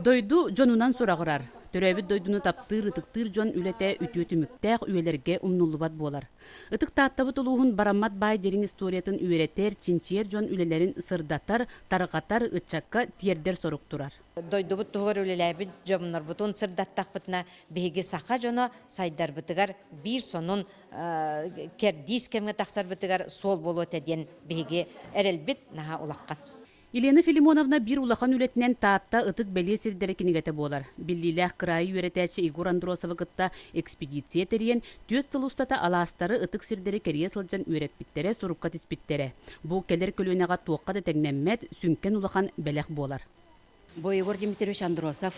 Дойду дьонунан сураҕырар. Төрөөбүт дойдуну таптыыр, ытыктыыр дьон үлэтэ үтүө түмүктээх үйэлэргэ умнуллубат буолар. Ытык Тааттабыт улууһун бараммат баай дириҥ историятын үөрэтэр, чинчийэр дьон үлэлэрин сырдатар, тарҕатар, ыччакка тиэрдэр сорук турар. Дойдубут туһугар үлэлээбит дьоннорбутун сырдаттахпытына, биһиги саха дьоно сайдарбытыгар биир сонун кэрдиис кэмҥэ тахсарбытыгар суол буолуо этэ диэн биһиги эрэлбит наһаа улахан. Елена Филимоновна биир улахан үлэтинэн Таатта ытык бэлиэ сирдэрэ кинигэтэ буолар. Биллиилээх кыраайы үөрэтээччи Егор Андросовы кытта экспедиция тэрийэн, түөрт сыл устата алаастары, ытык сирдэри кэрийэ сылдьан үөрэппиттэрэ, сурукка тиспиттэрэ. Бу кэлэр көлүөнэҕэ туохха да тэҥнэммэт, сүҥкэн улахан бэлэх буолар. Бу Егор Дмитриевич Андросов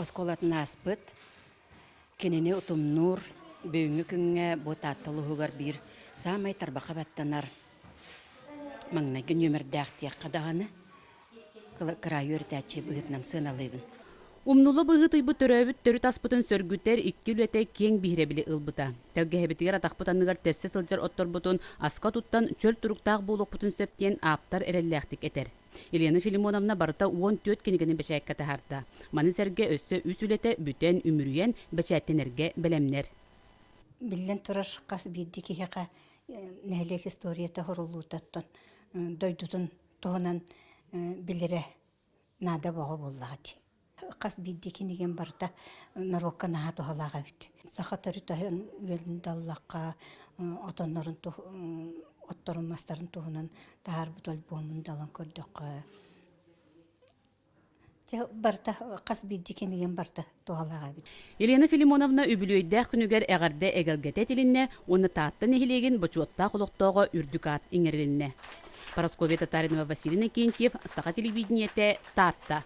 оскуолатын ааспыт, кинини утумнуур, бүгүҥҥү күҥҥэ бу Таатта улууһугар биир саамай тарбахха баттанар Маҥнайгы нүөмэрдээх диэххэ даҕаны, кыраайы үөрэтээччи быһыытынан сыаналыыбын. Умнулла быһыытыйбыт төрөөбүт төрүт аспытын сөргүтэр икки үлэтэ киэҥ биһирэбили ылбыта. Тэлгэһэбитигэр атахпыт анныгар тэпсэ сылдьар отторбутун аска туттан чөл туруктаах буолуохпутун сөп диэн ааптар эрэллээхтик этэр. Елена Филимоновна барыта 14 кинигэни бэчээккэ таһаарда. Маны сэргэ өссө үс үлэтэ бүтэн, үмүрүйэн, бэчээттэнэргэ бэлэмнэр. Биллэн турар, хас биирдии киһиэхэ нэһилиэк историята суруллуутуттан дойдутун туһунан билэрэ наада бөҕө буоллаҕа дии. Хас биирдии кинигэм барыта норуокка наһаа туһалаах эбит. Саха төрүт аһын үөлүн даллахха отоннорун отторун мастарын туһунан таһаарбыт альбомун далан көрдөххө Дьэ, барыта хас биирдии кинигэм барыта туһалаах эбит. Елена Филимоновна үбүлүөйдээх күнүгэр эҕэрдэ эгэлгэтэ этилиннэ уонна Таатта нэһилиэгин бочуоттаах олохтооҕо үрдүк аат иҥэрилиннэ. Парасковья Татаринова, Василий Иннокентьев, Саха телевидениетэ, Таатта.